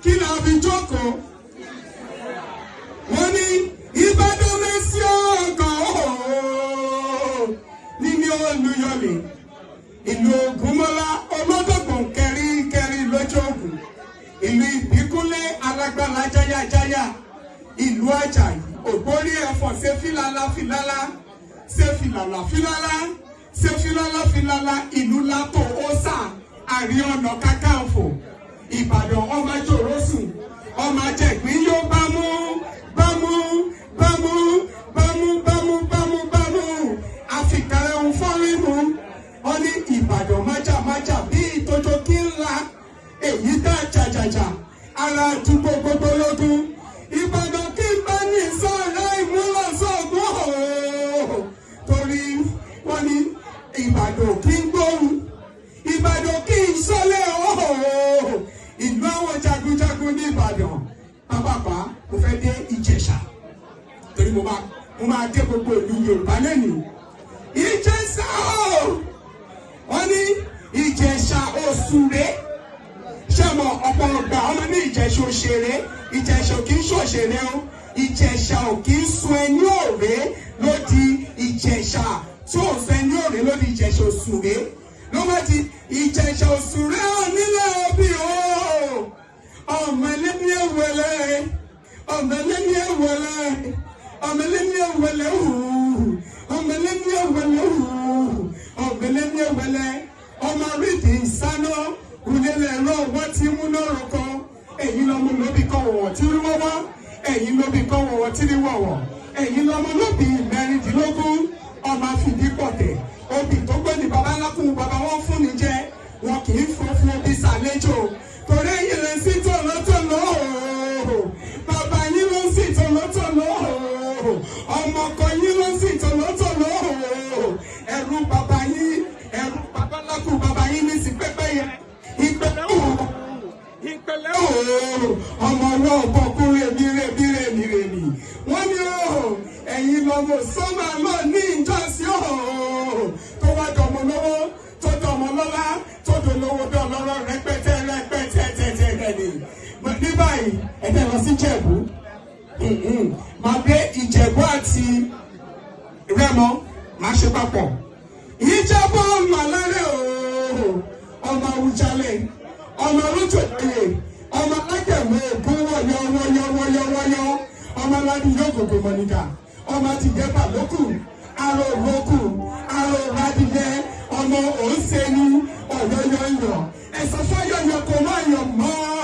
Kí la fi jókòó? Wọ́n ní Ìbàdàn mẹ́sì ọkọ̀ níní Olúyọ̀lé, ìlú Ògúnmọ́lá olódògbòn kẹríkẹrí lójú ògùn, ìlú Ìbíkúnlé alágbára jáyájáyá, ìlú Àjàyí ògbórí ẹ̀fọ̀n, ṣe fìlàlà fìlàlà, ṣe fìlàlà fìlàlà, ṣe fìlàlà fìlàlà, ìlú Látò Ósà, Àrí Ọ̀nà Kakanfò Ìbàdàn, ọmọ jòrò sùn, ọmọ jẹ̀gbín yóò bámú bámú bámú bámú bámú bámú bámú, àfikàrẹ̀ ń fọ́rí mu. Wọ́n ní Ìbàdàn májàmájà bí ìtọ́jọ́ kí ńlá èyí tá jàjàjà ara àdúgbò gbogbo lógún. Ìbàdàn kí n bá ní sọ̀rọ̀ ìmúlọ̀sọ̀gbọ́n ooo, torí wọ́n ní Ìbàdàn kí ń gbóhùn, Ìbàdàn kí ń sọ́lé ooo, ìlú àwọn jagunjagun ní Ìbàdàn. Pápápá, mo fẹ́ dé Ìjẹ̀ṣà torí mo máa dé gbogbo ìlú Yorùbá lẹ́nu. Ìjẹ̀ṣà ooo, wọ́n ní Ìjẹ̀ṣà òṣùré. Ṣé mo ọ̀pọ̀ ọgbà ọmọ ní Ìjẹ̀ṣà òṣèré? Ìjẹ̀ṣà ò kì í ṣòṣèré o. Ìjẹ̀ṣà ò kì í sun ẹni òré ló di Ìjẹ̀ṣà tí ò sun ẹni òré ló di Ìjẹ̀ṣà òṣùré, ló wá di Ìjẹ̀ṣà òṣùré onílẹ̀ òbí o. Ọmọ ẹlẹ́ni ẹ̀wẹ̀lẹ̀, ọmọ ẹlẹ́ni ẹ̀wẹ̀lẹ̀, ọmọ ẹlẹ́ni ẹ̀wẹ̀lẹ̀ hù, ọmọ ẹlẹ́ni ẹ̀wẹ̀lẹ̀ hù, ọmọ ẹlẹ́ni ẹ̀wẹ̀lẹ̀, ọmọ àrídìí ìsáná òlélẹ̀ ẹ̀rọ wọ́n ti múná roko. Ẹ̀yin lọ́mọ lóbi kọ́ wọ̀wọ̀ tí rí wọ́wọ́, ẹ̀yin lóbi kọ́ wọ̀wọ̀ tí rí wọ̀wọ̀, ẹ̀yin lọ́mọ lóbi 16, ọmọ àfìdí pọ̀tẹ̀. Obì tó gbé ní baba ńlá kún baba wọn fún ni jẹ, wọn kì í fún fún obì sàlejò, torí ẹ̀yin lè sí tòlótòló, bàbá yín ló ń sì tòlótòló, ọmọ ọkọ yín ló ń sì tòlótòló. Ẹrú bàbá yín, ẹrú bàbá ńlá kún bàbá yín ní sí pẹ́pẹ́yẹ ìpẹ̀lẹ́ òwò, ìpẹ̀lẹ́ òwò, ọmọ ọwọ́ ọ̀bọ̀kún rèmi rèmi rèmi rèmi. Wọ́n ní o, ẹ̀yin lọ́mọ sọ́mà lọ ní ìjọsìn o, tó wá dọ̀mọ́ lọ́wọ́, tó dọ̀mọ́ lọ́lá, tó dolówó dọ̀lọ́rọ̀ rẹpẹtẹ rẹpẹtẹ tẹtẹ ní. Ní báyìí, ẹ fẹ́ lọ sí Ìjẹ̀bú. Màá gbé Ìjẹ̀bú àti Rẹ́mọ, màá ṣe papọ̀. Ìjẹ̀bú ọmọ alárẹ̀ o, ọmọ Àwùjalẹ̀, ọmọ olójòyè, ọmọ alágẹ̀mọ ògún wọ̀yọ̀ wọ̀yọ̀ wọ̀yọ̀ wọ̀yọ̀, ọmọ aládùn yóò gògò mọ̀nìkà, ọmọ àtìjẹ́ bàlókù, aró òrókù, aró òrádìyẹ, ọmọ òǹsẹ́ni ọ̀yọ̀yọ̀yọ̀, ẹ̀sọ́ fọ́yọ̀yọ̀ kò má yọ̀ mọ́.